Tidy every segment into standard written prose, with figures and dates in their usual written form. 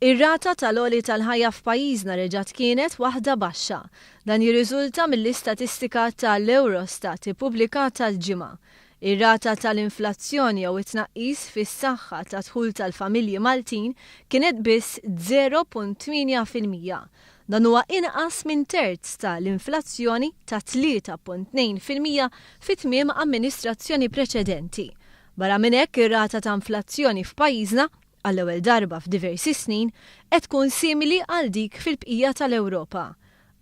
Ir-rata tal-għoli tal-ħajja f'pajjiżna reġgħet kienet waħda baxxa. Dan jirriżulta mill-istatistika ta' l-Eurostat ippubblikata l-Ġimgħa. Ir-rata tal-inflazzjoni jew it-tnaqqis fis-saħħa tad-dħul tal-familji Maltin kienet biss 0.8%. Dan huwa inqas minn terz ta' l-inflazzjoni ta' 3.2% fi tmiem amministrazzjoni preċedenti. Barra minn hekk ir-rata ta' inflazzjoni f'pajjiżna għall-ewwel darba f'diversi snin, qed tkun simili għal dik fil-bqija tal-Ewropa.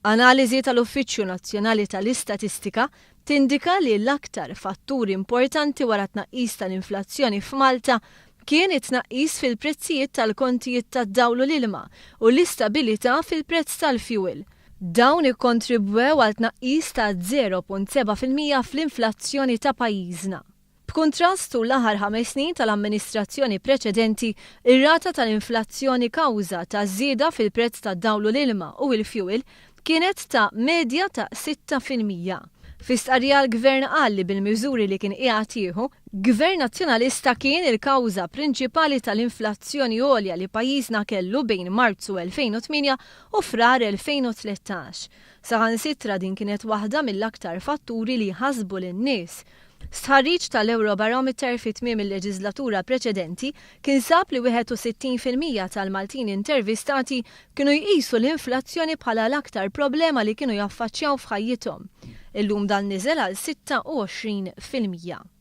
Analiżi tal-Uffiċċju Nazzjonali tal-Istatistika tindika li l-aktar fatturi importanti wara t-tnaqqis tal-inflazzjoni f'Malta kien it-tnaqqis fil-prezzijiet tal-kontijiet tad-dawl u l-ilma u l-istabilità fil-prezz tal-fjuwil. Dawn ikkontribwew għal tnaqqis ta' 0.7% fl-inflazzjoni ta' pajjiżna. B'kuntrast, tul l-aħħar ħames snin tal-amministrazzjoni preċedenti, ir-rata tal-inflazzjoni kawża ta' żieda fil-prezz tad-dawl u l-ilma u l-fjuwil kienet ta' medja ta' 6%. Fi stqarrija l-Gvern qal li bil-miżuri li kien qiegħed jieħu, Gvern Nazzjonalista kien il-kawża prinċipali tal-inflazzjoni għolja li pajjiżna kellu bejn Marzu 2008 u Frar 2013. Saħansitra din kienet waħda mill-aktar fatturi li ħassbu lin-nies. Stħarriġ tal-Eurobarometer fi tmiem il-leġiżlatura preċedenti kien sab li 61% tal-Maltin intervistati kienu jqisu l-inflazzjoni bħala l-aktar problema li kienu jaffaċċjaw f'ħajjithom. Illum dan niżel għal 26%.